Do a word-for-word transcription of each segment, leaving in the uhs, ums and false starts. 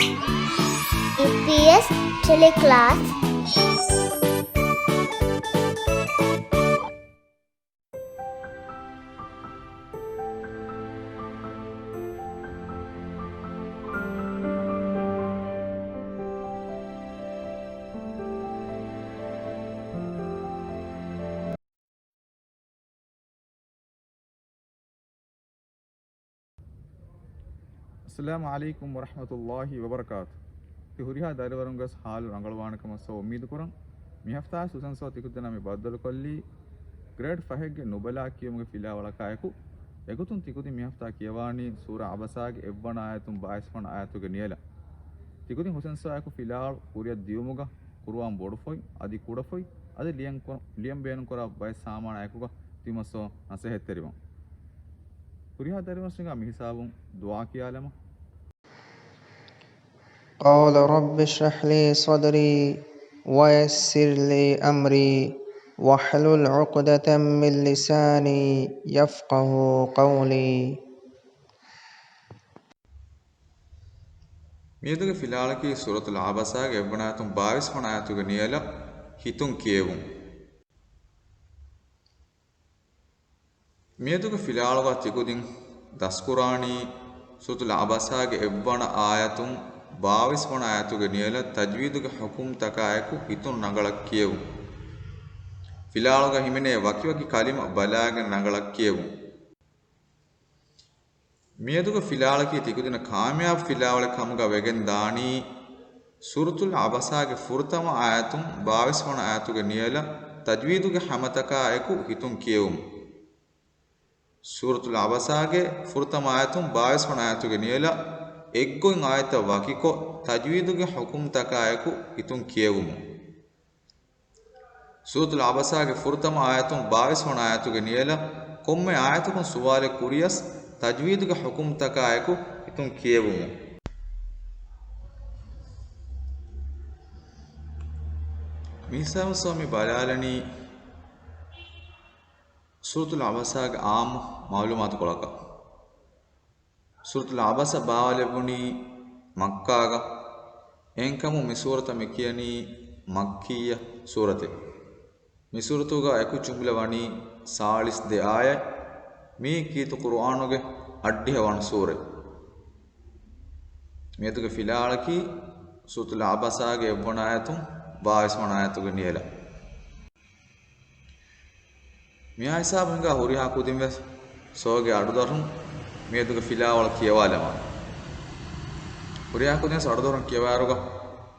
އީޕީއެސް ޓެލެކްލާސް. އައްސަލާމު ޢަލައިކުމް ވަރަޙްމަތުﷲި ވަބަރަކާތު. ތި ހުރިހާ ދަރިވަރުންގެ ހާލު ރަނގަޅުވާނެ ކަމަށް ސޯ އުއްމީދު ކުރަން. މި ހަފްތާ ސުސަން ސޯ ތިކުދިންނާ މި ބައްދަލުކޮށްލީ ގްރޭޑް ފަހެއްގެ ނުބަލާ ކިޔެވުމުގެ ފިލާވަޅަކާއެކު، އެގޮތުން ތިކުދިން މި ހަފްތާ ކިޔަވާނީ ސޫރަ ޢަބަސާގެ އެއްވަނަ އާޔަތުން ބާވީސް ވަނަ އާޔަތުގެ ނިޔަލަށް. ތިކުދިން ހުސެން ސޯއާއެކު ފިލާވަޅު ކުރިއަށް ދިޔުމުގަ ޤުރުއާން ބޮޑުފޮތް އަދި ކުޑަފޮތް އަދި ލިޔަން ކޮ-، ލިޔަން ބޭނުންކުރާ ބައެއް ސާމާނާއެކުގަ ތިމަސޯ ނަސޭހަތްތެރިވަން. ހުރިހާ ދަރިވަރުންގެ މިހިސާބުން ދުޢާ ކިޔާލަމާ. قال رب اشرح لي صدري ويسر لي أمري واحلل عقدة من لساني يفقهوا قولي. މިއަދުގެ ފިލާވަޅަކީ ސޫރަތުލް ޢަބަސާގެ އެއްވަނަ އާޔަތުން ބާވީސް ވަނަ އާޔަތުގެ ނިޔަލަށް ހިތުން ކިޔެވުން. މިއަދުގެ ފިލާވަޅުގަ ތިކުދިން ދަސްކުރާނީ ސޫރަތުލް ޢަބަސާގެ އެއްވަނަ އާޔަތުން ބާވީސް ވަނަ އާޔަތުގެ ނިޔަލަށް ތަޖްވީދުގެ ޙުކުމްތަކާއެކު ހިތުން ރަނގަޅަށް ކިޔެވުން. ފިލާވަޅުގަ ހިމެނޭ ވަކިވަކި ކަލިމަ ބަލާގެން ރަނގަޅަށް ކިޔެވުން. މިއަދުގެ ފިލާވަޅަކީ ތިކުދިންނަށް ކާމިޔާބު ފިލާވަޅެއް ކަމުގަ ވެގެން ދާނީ، ސޫރަތުލް ޢަބަސާގެ ފުރަތަމަ އާޔަތުން ބާވީސް ވަނަ އާޔަތުގެ ނިޔަލަށް ތަޖްވީދުގެ ހަމަތަކާއެކު ހިތުން ކިޔެވުމުން. ސޫރަތުލް ޢަބަސާގެ ފުރަތަމަ އާޔަތުން ބާވީސް ވަނަ އާޔަތުގެ ނިޔަލަށް އެއްގޮތް އާޔަތަށް ވަކިކޮށް، ތަޖްވީދުގެ ޙުކުމްތަކާއެކު ހިތުން ކިޔެވުމުން. ސޫރަތުލް ޢަބަސާގެ ފުރަތަމަ އާޔަތުން ބާވީސް ވަނަ އާޔަތުގެ ނިޔަލަށް ކޮންމެ އާޔަތަކުން ސުވާލެއް ކުރިޔަސް، ތަޖްވީދުގެ ޙުކުމްތަކާއެކު ހިތުން ކިޔެވުމުން. މިހިސާބުން ސޯ މި ބަލާލަނީ، ސޫރަތުލް ޢަބަސާގެ ޢާއްމު މަޢުލޫމާތުކޮޅަކަށް. ސޫރަތުލް ޢަބަސާ ބާވާލެވުނީ މައްކާގަ. އެހެންކަމުން މި ސޫރަތަށް މި ކިޔަނީ މައްކިއްޔަ ސޫރަތޭ. މި ސޫރަތުގަ އެކު ޖުމްލަ ވަނީ ސާޅީސް ދެ އާޔަތް. މީ ކީރިތި ޤުރުއާނުގެ އައްޑިހަ ވަނަ ސޫރަތް. މިއަދުގެ ފިލާވަޅަކީ ސޫރަތުލް ޢަބަސާގެ އެއްވަނަ އާޔަތުން ބާވީސް ވަނަ އާޔަތުގެ ނިޔަލަށް. މިހާ ހިސާބުން ހިނގާ ހުރިހާ ކުދިން ވެސް ސޯގެ އަޑުދަށުން މިއަދުގެ ފިލާވަޅު ކިޔަވާލަމާ. ހުރިހާ ކުދިން ވެސް އަޑުދަށުން ކިޔަވާއިރުގަ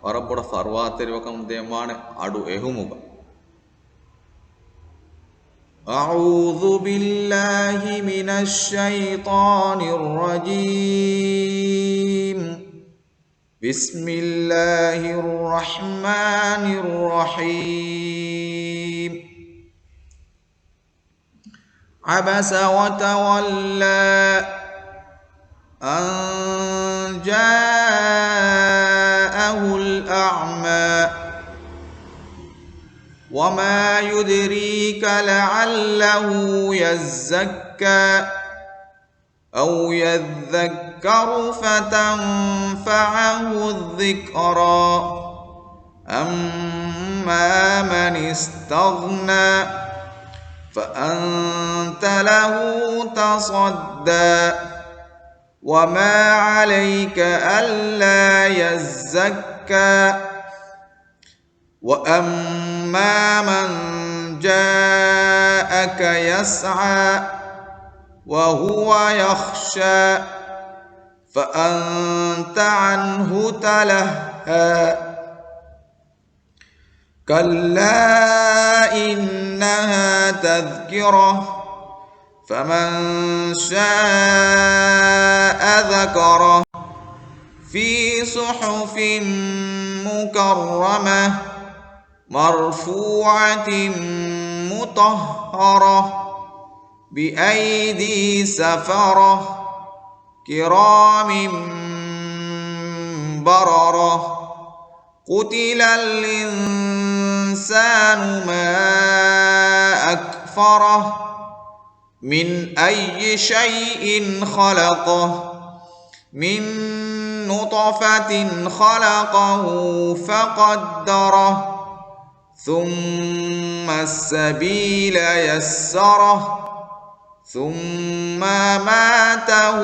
ވަރަށް ބޮޑަށް ފަރުވާތެރިވެކަމުން ދޭންވާނެ އަޑު އެހުމުގަ. أعوذ بالله من الشيطان الرجيم. بسم الله الرحمن الرحيم. عبس وتولى أن جاءه الأعمى. وما يدريك لعله يزكى. أو يذكر فتنفعه الذكرى. أما من استغنى فأنت له تصدى. وما عليك ألا يزكى. وأما من جاءك يسعى وهو يخشى فأنت عنه تلهى. كلا إنها تذكرة فمن شاء ذكره. في صحف مكرمة مرفوعة مطهرة بأيدي سفرة كرام بررة. قتل الإنسان ما أكفره. من أي شيء خلقه. من نطفة خلقه فقدره ثم السبيل يسره ثم أماته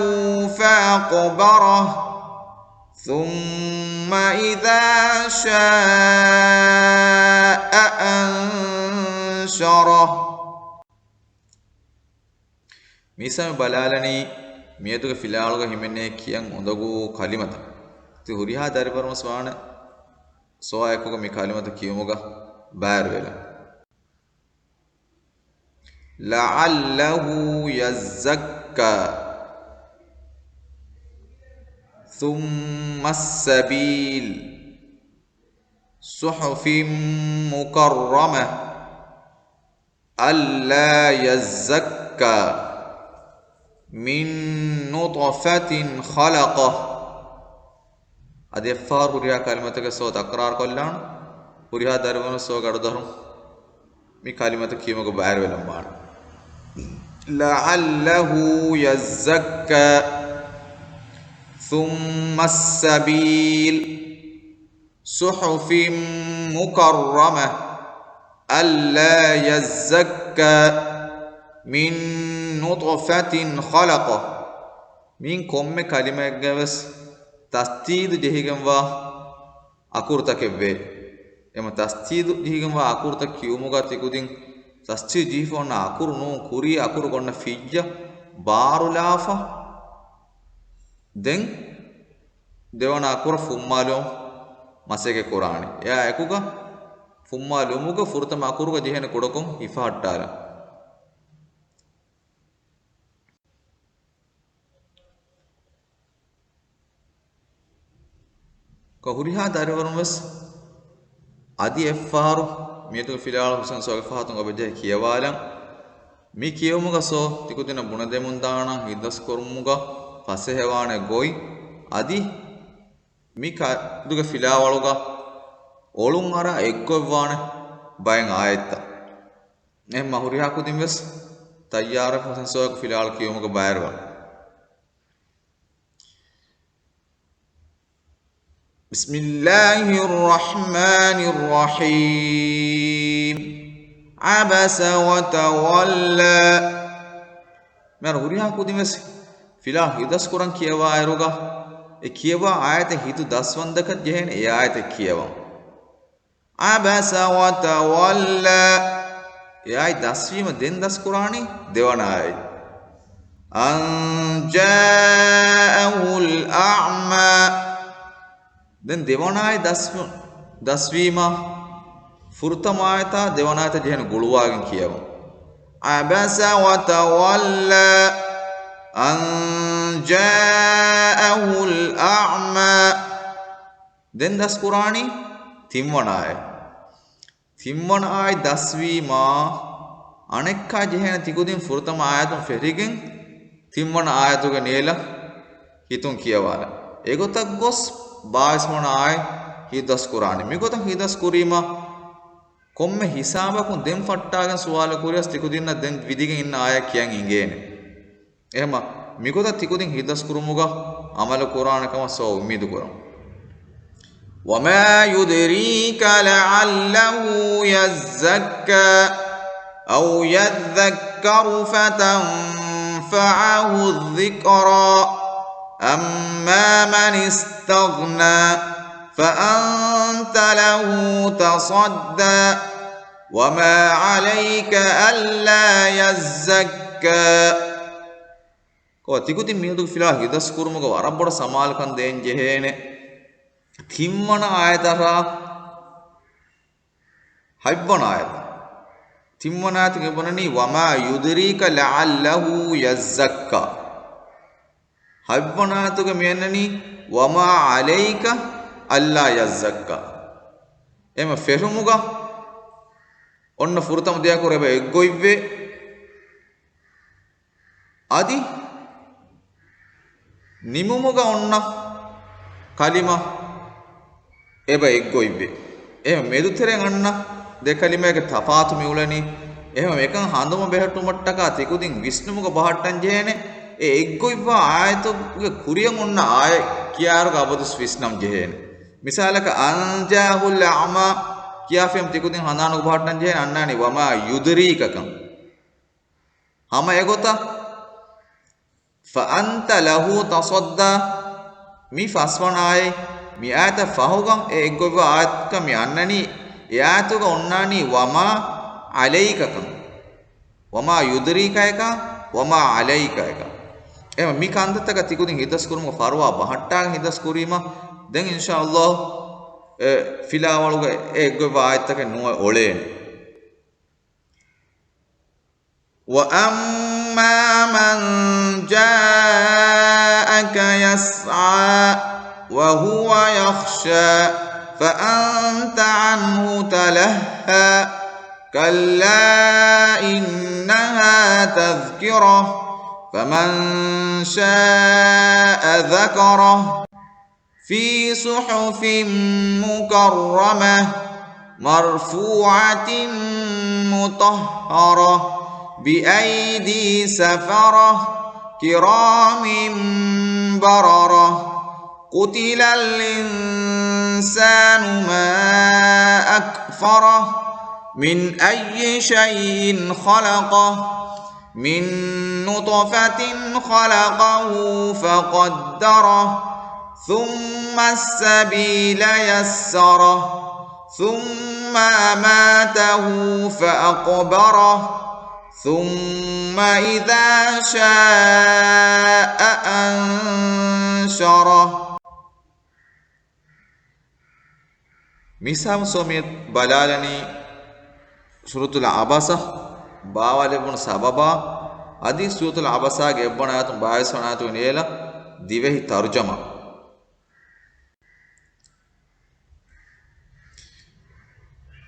فأقبره ثم إذا شاء أنشره. މިސާލު ބަލާލަނީ، މިއަދުގެ ފިލާވަޅުގަ ހިމެނޭ ކިޔަން އުނދަގޫ ކަލިމަތައް. ތި ހުރިހާ ދަރިވަރުން ވެސް ވާނެ ސޯއާއެކުގަ މި ކަލިމަތައް ކިޔުމުގަ ބައިވެރިވެލަން. لعله يزكى ثم السبيل صحف مكرمة ألا يزكى من نطفة خلقه. އަދި އެއްފަހަރު ހުރިހާ ކަލިމަތަކެއް ސޯ ތަކްރާރު ކޮށްލާން. ހުރިހާ ދަރިވަރުން ސޯ ގަޑުދަރުން މި ކަލިމަތައް ކިޔުމުގަ ބައިވެރިވެލަން ވާނެ. لعله يزكى ثم السبيل صحف مكرمة ألا يزكى من نطفة خلقه. މިއިން ކޮންމެ ކަލިމައެއްގަވެސް ތަސްޖީދު ޖެހިގެންވާ އަކުރުތަކެއްވޭ. އެމަ ތަސްޖީދު ޖެހިގެންވާ އަކުރުތައް ކިޔުމުގަ ތިކުދިން ތަސްޖީދު ޖެހިފަ އޮންނަ އަކުރު ނޫން، ކުރީ އަކުރު ގޮންނަ ފިއްޔަ ބާރުލާފަ. ދެން ދެވަނަ އަކުރަށް ފުއްމާލުމަށް މަސައްކަތް ކުރާނެ. އެއާ އެކުގަ ފުއްމާލުމުގަ ފުރަތަމަ އަކުރުގަ ޖެހޭނެ ކުޑަކޮށް ހިފަހައްޓާލަން. ކޮ ހުރިހާ ދަރިވަރުން ވެސް އަދި އެއްފަހަރު މިއަދުގެ ފިލާވަޅު ހުސެން ސޯގެ ފަހަތުން އޮބެޖެހޭ ކިޔަވާލަން. މި ކިޔެވުމުގަ ސޯ ތިކުދިންނަށް ބުނެދެމުންދާނަން ހިތްދަސްކުރުމުގަ ފަސޭހަވާނެ ގޮތް. އަދި މި ކަ-، މިއަދުގެ ފިލާވަޅުގަ އޮޅުން އަރާ އެއްގޮތްވާނެ ބައެއް އާޔަތްތައް. އެހެންމަ ހުރިހާ ކުދިން ވެސް ތައްޔާރަށް ހުސެން ސޯގެ ފިލާވަޅު ކިޔެވުމުގަ ބައިވެރިވާނެ. بسم الله الرحمن الرحيم. عبس وتولى. މިހާރު ހުރިހާ ކުދިން ވެސް ފިލާ ހިތްދަސްކުރަން ކިޔަވާއިރުގަ، އެ ކިޔަވާ އާޔަތެއް ހިތު ދަސްވަންދަކަށް ޖެހޭނެ އެ އާޔަތެއް ކިޔަވަން. عبس وتولى. އެ އާޔަތް ދަސްވީމަ ދެން ދަސްކުރާނީ ދެވަނަ އާޔަތް. أن جاءه الأعمى. ދެން ދެވަނަ އާޔަތް ދަސް-، ދަސްވީމަ ފުރަތަމަ އާޔަތާ ދެވަނަ އާޔަތާ ޖެހޭނެ ގުޅުވާގެން ކިޔަވަން. عبس وتولى أن جاءه الأعمى. ދެން ދަސްކުރާނީ ތިންވަނަ އާޔަތް. ތިންވަނަ އާޔަތް ދަސްވީމާ، އަނެއްކާ ޖެހޭނެ ތިކުދިން ފުރަތަމަ އާޔަތުން ފެށިގެން ތިންވަނަ އާޔަތުގެ ނޭލަށް ހިތުން ކިޔަވާލަން. އެގޮތަށް ގޮސް ބާވީސް ވަނަ އާޔަތް ހިތްދަސްކުރާނެ. މިގޮތަށް ހިތްދަސްކުރީމާ، ކޮންމެ ހިސާބަކުން ދެން ފައްޓާގެން ސުވާލު ކުރިޔަސް ތިކުދިންނަށް ދެން ވިދިގެން އިންނަ އާޔަތް ކިޔަން އިނގޭނެ. އެހެމަ މިގޮތަށް ތިކުދިން ހިތްދަސްކުރުމުގަ އަމަލު ކުރާނެ ކަމަށް ސޯ އުއްމީދު ކުރަން. وما يدريك لعله يزكى أو يذكر فتنفعه الذكرى أما من استغنى فأنت له تصدى وما عليك ألا يزكى. ކޮ ތިކުދިން މިއަދުގެ ފިލާ ހިތްދަސްކުރުމުގަ ވަރަށް ބޮޑަށް ސަމާލުކަން ދޭން ޖެހޭނެ. ތިންވަނަ އާޔަތަށާ ހަތްވަނަ އާޔަތަށް. ތިންވަނަ އާޔަތުގެ ބުނަނީ، وما يدريك لعله يزكى. ހަތްވަނަ އާޔަތުގެ މިއަންނަނީ، وما عليك ألا يزكى. އެމަ ފެށުމުގަ އޮންނަ ފުރަތަމަ ދެ އަކުރު އެބަ އެއްގޮތްވޭ. އަދި ނިމުމުގަ އޮންނަ ކަލިމަ އެބަ އެއްގޮތްވޭ. އެހެން މެދުތެރެއިން އަންނަ ދެ ކަލިމައިގެ ތަފާތު މިއުޅެނީ. އެހެން އެކަން ހަނދުމަ ބެހެއްޓުމަށްޓަކާ ތިކުދިން ވިސްނުމުގަ ބަހައްޓަން ޖެހޭނެ. އެ އެއްގޮތްވާ އާޔަތުގެ ކުރިއަށް އޮންނަ އާޔަތް ކިޔާއިރުގަ އަބަދުވެސް ވިސްނަން ޖެހޭނެ. މިސާލަކަށް، أنجاه الأعمى ކިޔާފައި ތިކުދިން ހަނދާނުގަ ބަހައްޓަން ޖެހޭނެ އަންނާނީ وما يدريك ކަން. ހަމަ އެގޮތަށް، فأنت له تصدى، މި ފަސްވަނަ އާޔަތް، މި އާޔަތަށް ފަހުގަ އެ އެއްގޮތްވާ އާޔަތަކަށް މި އަންނަނީ، އެ އާޔަތުގަ އޮންނާނީ وما عليك ކަން. وما يدريك އެކަން، وما عليك އެކަން. އެހެން މި ކަންތައްތަކަށް ތިކުދިން ހިތަސްކުރުމުގެ ފަރުވާ ބަހައްޓާގެން ހިތަސްކުރީމަ، ދެން އިންޝާﷲ އެ ފިލާވަޅުގަ އެ އެއްގޮތްވާ އާޔަތްތަކެއް ނުއޮޅޭނެ. وأما من جاءك يسعى وهو يخشى فأنت عنه تلهى كلا إنها تذكرة فمن شاء ذكره في صحف مكرمة مرفوعة مطهرة بأيدي سفرة كرام بررة قتل الإنسان ما أكفره من أي شيء خلقه من نطفة خلقه فقدره ثم السبيل يسره ثم أماته فأقبره ثم إذا شاء أنشره. މިސާމުސޯ މި ބަލާލަނީ ސޫރަތުލް ޢަބަސަ ބާވާލެއްވުނު ސަބަބާ، އަދި ސޫރަތުލް ޢަބަސާގެ އެއްވަނަ އާޔަތުން ބާވީސް ވަނަ އާޔަތުގެ ނޭލަ ދިވެހި ތަރުޖަމާ.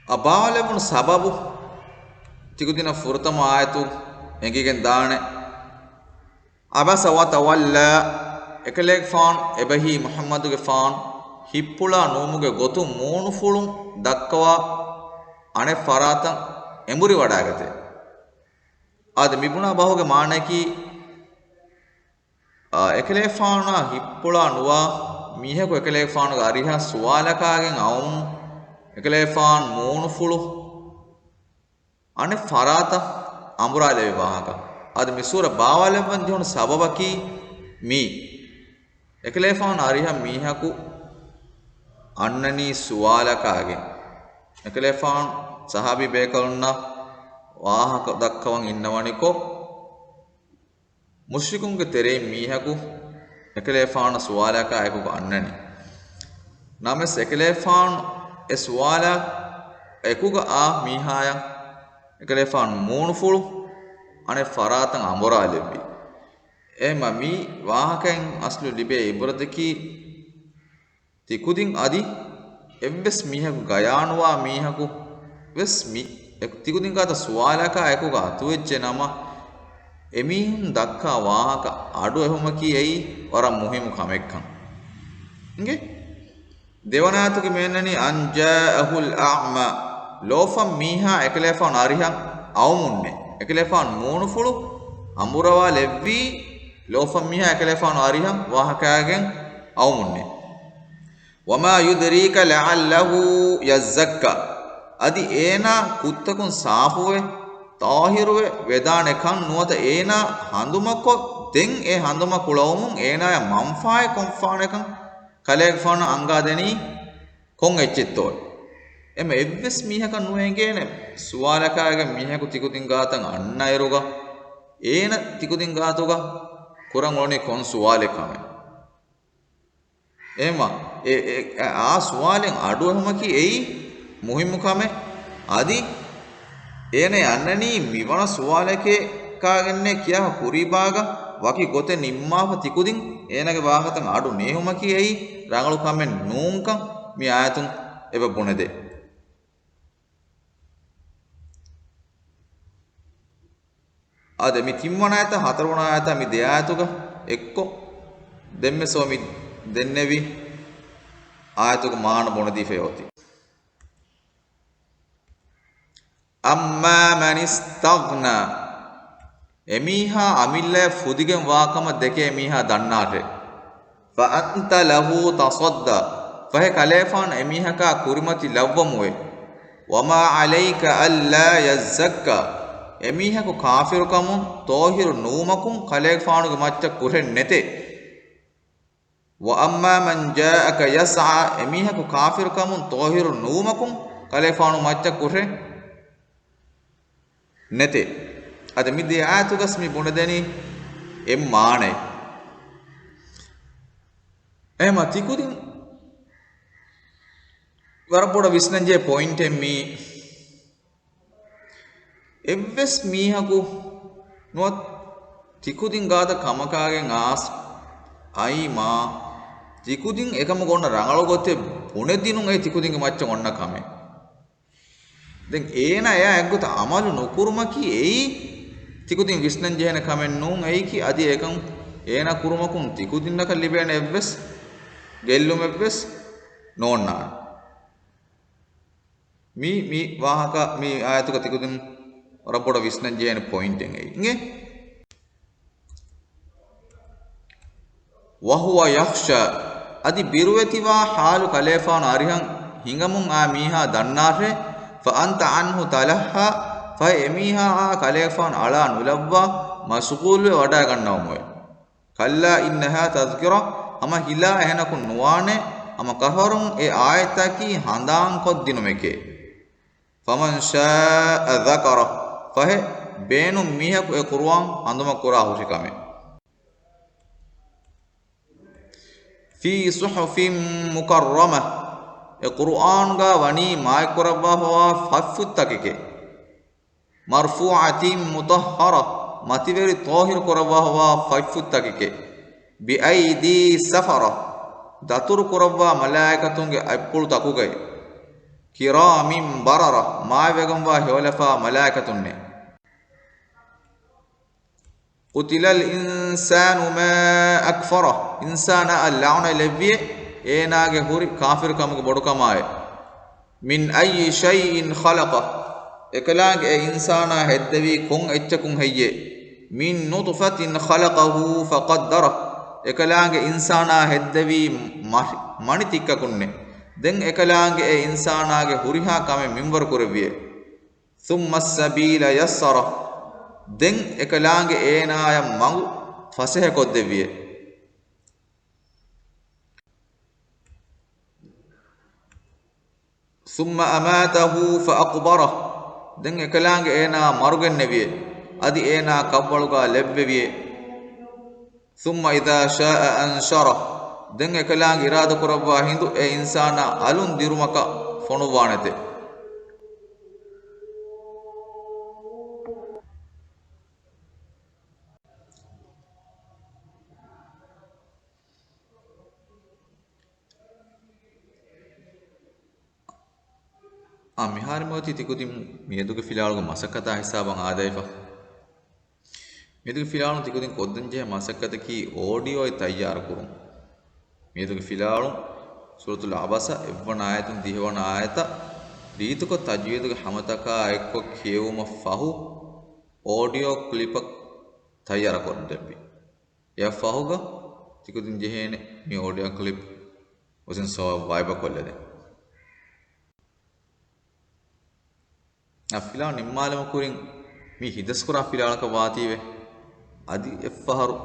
އަ ބާވާލެއްވުނު ސަބަބު ތިކުދިނަށް ފުރަތަމަ އާޔަތު އެނގިގެން ދާނެ. عبس وتولى، އެކަލޭގެފާނު އެބަހީ މުޙައްމަދުގެފާނު ހިތްޕުޅާ ނުވުމުގެ ގޮތުން މޫނުފުޅުން ދައްކަވާ އަނެއް ފަރާތަށް އެނބުރިވަޑައިގަތޭ. އާދެ، މިބުނާ ބަހުގެ މާނައަކީ، އާ، އެކަލޭގެފާނާ ހިތްޕުޅާ ނުވާ މީހަކު އެކަލޭގެފާނުގެ އަރިހަށް ސުވާލަކާގެން އައުމުން، އެކަލޭގެފާނު މޫނުފުޅު އަނެއް ފަރާތަށް އަނބުރާލެވި ވާހަކަ. އަދި މި ސޫރަ ބާވާލެއްވަން ޖެހުނު ސަބަބަކީ މީ. އެކަލޭގެފާނު އަރިހަށް މީހަކު އަންނަނީ ސުވާލަކާގެން. އެކަލޭގެފާނު ޞަޙާބީ ބޭކަލުންނަށް ވާހަކަ ދައްކަވަން އިންނަވަނިކޮށް، މުޝްރިކުންގެ ތެރެއިން މީހަކު އެކަލޭގެފާނަށް ސުވާލަކާ އެކުގަ އަންނަނީ. ނަމަވެސް އެކަލޭގެފާނު އެ ސުވާލާ އެކުގަ އާ މީހާޔަށް އެކަލޭގެފާނު މޫނުފުޅު އަނެއް ފަރާތަށް އަނބުރާލެއްވި. އެހެންމަ މި ވާހަކައިން އަސްލު ލިބޭ އިބްރަތަކީ، ތިކުދިން އަދި އެއްވެސް މީހަކު ގަޔާނުވާ މީހަކު ވެސް މި އެ-، ތިކުދިން ގާތަށް ސުވާލަކާ އެކުގަ އަތުވެއްޖެ ނަމަ، އެމީހުން ދައްކާ ވާހަކަ އަޑު އެހުމަކީ އެއީ ވަރަށް މުހިއްމު ކަމެއްކަން. އިނގޭ؟ ދެވަނަ އާޔަތުގެ މިއަންނަނީ أن جاءه الأعمى، ލޯފަން މީހާ އެކަލޭފާނު އަރިހަށް އައުމުންނޭ. އެކަލޭފާނު މޫނުފުޅު އަނބުރަވާލެއްވީ ލޯފަން މީހާ އެކަލޭފާނު އަރިހަށް ވާހަކައިގެން އައުމުންނޭ. وما يدريك لعله يزكى، އަދި އޭނާ ކުށްތަކުން ސާފުވެ، ޠާހިރުވެ ވެދާނެ ކަން ނުވަތަ އޭނާ ހަނދުމަކޮށް ދެން އެ ހަނދުމަ ކުޅަވުމުން އޭނާޔަށް މަންފާއެއް ކޮށްފާނެކަން ކަލޭގެފާނަށް އަންގާދެނީ ކޮން އެއްޗެއްތޯ؟ އެމަ އެއްވެސް މީހަކަށް ނުއެނގޭނެ ސުވާލަކާގެން މީހަކު ތިކުދިން ގާތަށް އަންނައިރުގަ، އޭނަ ތިކުދިން ގާތުގަ ކުރަން އުޅުނީ ކޮން ސުވާލެއް ކަމެއް. އެމަ އެ، އެ، އާ ސުވާލެއް އަޑު އެހުމަކީ އެއީ މުހިއްމު ކަމެއް. އަދި އޭނަ އަންނަނީ މިވަނަ ސުވާލެކޭ ކާގެންނޭ ކިޔާ ކުރީބާގަ ވަކި ގޮތެއް ނިންމާފަ ތިކުދިން އޭނަގެ ވާހަކަތައް އަޑު ނޭހުމަކީ އެއީ ރަނގަޅު ކަމެއް ނޫންކަން މި އާޔަތުން އެބަ ބުނެދޭ. އާދެ، މި ތިންވަނަ އާޔަތާ ހަތަރުވަނަ އާޔަތާ މި ދެ އާޔަތުގަ އެއްކޮށް، ދެންމެ ސޯ މި ދެންނެވި އާޔަތުގެ މާނަ ބުނެދީފައި އޮތީ. أما من استغنى، އެމީހާ އަމިއްލަޔަށް ފުދިގެން ވާކަމަށް ދެކޭ މީހާ ދަންނާށޭ. فأنت له تصدى، ފަހެ ކަލޭފާނު އެމީހަކާ ކުރިމަތި ލައްވަމުވޭ. وما عليك ألا يزكى، އެމީހަކު ކާފިރުކަމުން ޠާހިރު ނުވުމަކުން ކަލޭފާނުގެ މައްޗަށް ކުށެއް ނެތޭ. وأما من جاءك يسعى، އެމީހަކު ކާފިރުކަމުން ޠާހިރު ނުވުމަކުން ކަލޭފާނު މައްޗަށް ކުށެއް ނެތޭ. އަދި މި ދެ އާޔަތުގަސް މި ބުނެދެނީ އެއް މާނައެއް. އެހެމަ ތިކުދިން ވަރަށް ބޮޑަށް ވިސްނަންޖެހޭ ޕޮއިންޓެއް މީ. އެއްވެސް މީހަކު ނުވަތަ ތިކުދިން ގާތަށް ކަމަކާގެން އާސް އައީމާ، ތިކުދިން އެކަމަކު އޮންނަ ރަނގަޅު ގޮތެއް ބުނެދިނުން އެއީ ތިކުދިންގެ މައްޗަށް އޮންނަ ކަމެއް. ދެން އޭނާ އެއާ އެއްގޮތަށް އަމަލު ނުކުރުމަކީ އެއީ ތިކުދިން ވިސްނަން ޖެހޭނެ ކަމެއް ނޫން. އެއީކީ އަދި އެކަން އޭނާ ކުރުމަކުން ތިކުދިންނަކަށް ލިބޭނެ އެއްވެސް ގެއްލުމެއްވެސް ނޯންނާނެ. މި، މި ވާހަކަ މި އާޔަތުގަ ތިކުދިން ވަރަށް ބޮޑަށް ވިސްނަން ޖެހޭނެ ޕޮއިންޓެއް އެއީ. އިނގޭ؟ وهو يخشى، އަދި ބިރުވެތިވާ ޙާލު ކަލޭފާނު އަރިހަށް ހިނގަމުން އާ މީހާ ދަންނާށޭ، فأنت عنه تلهى، ފަހެ އެމީހާއާ ކަލޭފާނު އަޅާ ނުލައްވާ މަޝްޣޫލުވެ ވަޑައިގަންނަވަމުވެ. كلا إنها تذكرة، ހަމަ ހިލާ އެހެނަކުން ނުވާނެ، ހަމަ ކަށަވަރުން އެ އާޔަތަކީ ހަނދާންކޮށްދިނުމެކޭ. فمن شاء ذكره، ފަހެ ބޭނުން މީހަކު އެ ޤުރުއާން ހަނދުމަކުރާ ހުށިކަމެއް. في صحف مكرمة، އެ ޤުރުއާންގާ ވަނީ މާތްކުރައްވާފަވާ ފަތްފުށްތަކެކޭ. مرفوعة مطهرة، މަތިވެރި ޠާހިރު ކުރައްވާފަވާ ފަތްފުށްތަކެކޭ. بأيدي سفرة، ދަތުރު ކުރައްވާ މަލާއިކަތުންގެ އަތްޕުޅުތަކުގައި. كرام بررة، މާތްވެގެންވާ ހެޔޮލަފާ މަލާއިކަތުންނޭ. قتل الإنسان ما أكفره، އިންސާނާއަށް ލަޢުނަތް ލެއްވިއޭ، އޭނާގެ ހުރި ކާފިރުކަމުގެ ބޮޑުކަމާއޭ. من أي شيء خلقه، އެކަލާނގެ އެ އިންސާނާ ހެއްދެވީ ކޮން އެއްޗަކުން ހެއްޔޭ؟ من نطفة خلقه فقدره، އެކަލާނގެ އިންސާނާ ހެއްދެވީ މަ-، މަނި ތިއްކަކުންނޭ. ދެން އެކަލާނގެ އެ އިންސާނާގެ ހުރިހާ ކަމެއް މިންވަރު ކުރެއްވިއޭ. ثم السبيل يسره، ދެން އެކަލާނގެ އޭނާޔަށް މަގު ފަސޭހަކޮށްދެއްވިއޭ. ثم أماته فأقبره، ދެން އެކަލާނގެ އޭނާ މަރުގެންނެވިއޭ، އަދި އޭނާ ކަށްވަޅުގާ ލެއްވެވިއޭ. ثم إذا شاء أنشره، ދެން އެކަލާނގެ އިރާދަކުރައްވާ ހިނދު އެ އިންސާނާ އަލުން ދިރުމަކަށް ފޮނުއްވާނެތެ. އާ، މިހާރު މިއޮތީ ތިކުދިން މިއަދުގެ ފިލާވަޅުގެ މަސައްކަތާ ހިސާބަށް އާދައިފަ. މިއަދުގެ ފިލާވަޅުން ތިކުދިން ކޮށްދޭންޖެހޭ މަސައްކަތަކީ އޯޑިއޯއެއް ތައްޔާރުކުރުން. މިއަދުގެ ފިލާވަޅުން ސޫރަތުލް ޢަބަސަ އެއްވަނަ އާޔަތުން ދިހަވަނަ އާޔަތަށް ރީތިކޮށް ތަޖްވީދުގެ ހަމަތަކާ އެއްކޮށް ކިޔެވުމަށް ފަހު އޯޑިއޯ ކްލިޕަށް ތައްޔާރަކޮށްދެއްވި. އެއަށްފަހުގަ ތިކުދިން ޖެހޭނެ މި އޯޑިއޯ ކްލިޕް އޮތީ ސޯވާ ވައިބަކޮށްލަދޭން. އަ، ފިލާވަޅު ނިންމާލުމަށް ކުރިން މި ހިތްދަސްކުރާ ފިލާވަޅަކަށް ވާތީވެ، އަދި އެއްފަހަރު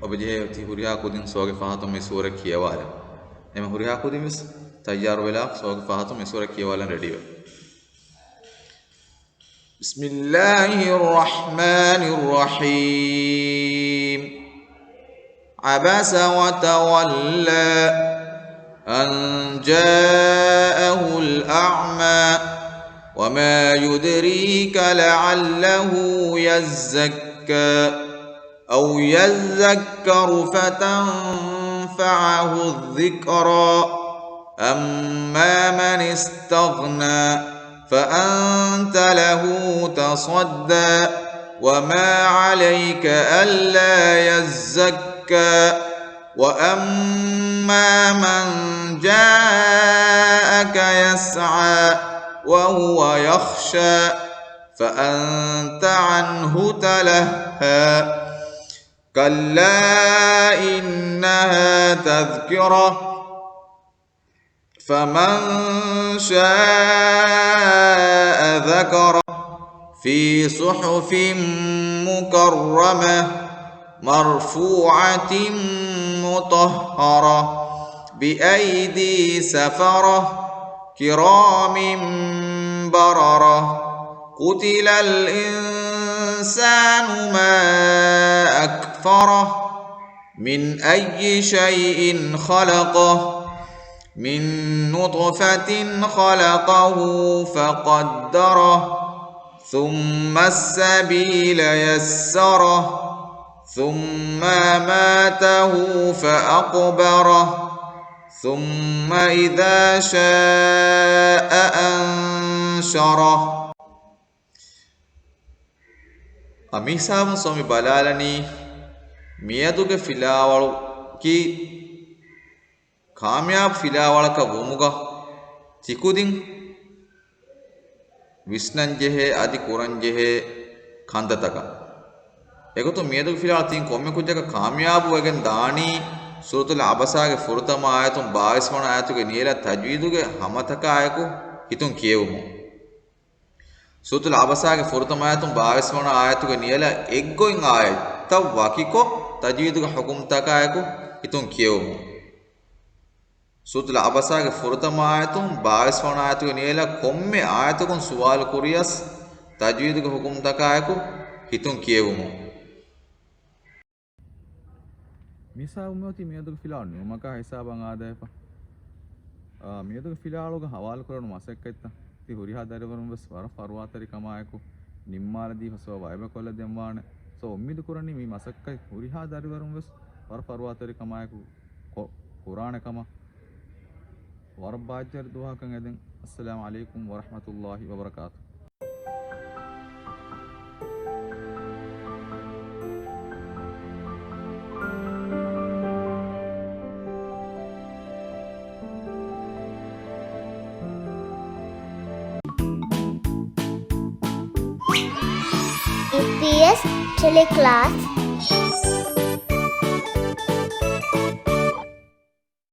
އޮބެޖެހޭ ތި ހުރިހާ ކުދިން ސޯގެ ފަހަތުން މި ސޫރަ ކިޔަވާލަން. އެމަ ހުރިހާ ކުދިން ވެސް ތައްޔާރުވެލާ ސޯގެ ފަހަތުން މި ސޫރަ ކިޔަވާލަން ރެޑީވެ. بسم الله الرحمن الرحيم. عبس وتولى أن جاءه الأعمى وما يدريك لعله يزكى أو يذكر فتنفعه الذكرى أما من استغنى فأنت له تصدى وما عليك ألا يزكى وأما من جاءك يسعى وهو يخشى فأنت عنه تلهى. كلا إنها تذكرة. فمن شاء ذكره. في صحف مكرمة. مرفوعة مطهرة. بأيدي سفرة. كرام بررة. قتل الإنسان ما أكفره. من أي شيء خلقه. من نطفة خلقه فقدره. ثم السبيل يسره. ثم أماته فأقبره. ثم إذا شاء أنشره. އަ، މިހިސާބުން ސޯމި ބަލާލަނީ، މިއަދުގެ ފިލާވަޅަކީ ކާމިޔާބު ފިލާވަޅަކަށް ވުމުގަ ތިކުދިން ވިސްނަންޖެހޭ އަދި ކުރަންޖެހޭ ކަންތައްތަކަށް. އެގޮތުން މިއަދުގެ ފިލާވަޅަށް ތިން ކޮންމެ ކުއްޖަކަށް ކާމިޔާބުވެގެން ދާނީ، ސޫރަތުލް އަބަސާގެ ފުރަތަމަ އާޔަތުން ބާވީސް ވަނަ އާޔަތުގެ ނިޔަލަށް ތަޖްވީދުގެ ހަމަތަކާއެކު ހިތުން ކިޔެވުމުން. ސޫރަތުލް އަބަސާގެ ފުރަތަމަ އާޔަތުން ބާވީސް ވަނަ އާޔަތުގެ ނިޔަލަށް އެއްގޮތް އާޔަތްތައް ވަކިކޮށް، ތަޖްވީދުގެ ޙުކުމްތަކާއެކު ހިތުން ކިޔެވުމުން. ސޫރަތުލް އަބަސާގެ ފުރަތަމަ އާޔަތުން ބާވީސް ވަނަ އާޔަތުގެ ނިޔަލަށް ކޮންމެ އާޔަތަކުން ސުވާލު ކުރިޔަސް، ތަޖްވީދުގެ ޙުކުމްތަކާއެކު ހިތުން ކިޔެވުމުން. މިހިސާބުން މިއޮތީ މިއަދުގެ ފިލާވަޅު ނިމުމަކާ ހިސާބަށް އާދައިފަ. އާ، މިއަދުގެ ފިލާވަޅުގަ ހަވާލުކުރެވުނު މަސައްކަތްތައް ތި ހުރިހާ ދަރިވަރުން ވެސް ވަރަށް ފަރުވާތެރިކަމާއެކު ނިންމާލަދީފަ ސޯ ވައިބަކޮށްލަދެންވާނެ. ސޯ އުއްމީދު ކުރަނީ މި މަސައްކަތް ހުރިހާ ދަރިވަރުން ވެސް ވަރަށް ފަރުވާތެރިކަމާއެކު ކޮ-، ކުރާނެ ކަމަށް. ވަރަށް ބާއްޖަވެރި ދުވަހަކަށް އެދެން. އައްސަލާމު ޢަލައިކުމް ވަރަޙްމަތުﷲި ވަބަރަކާތުހު. އެމްޕީއެސް ޓެލެކްލާސް.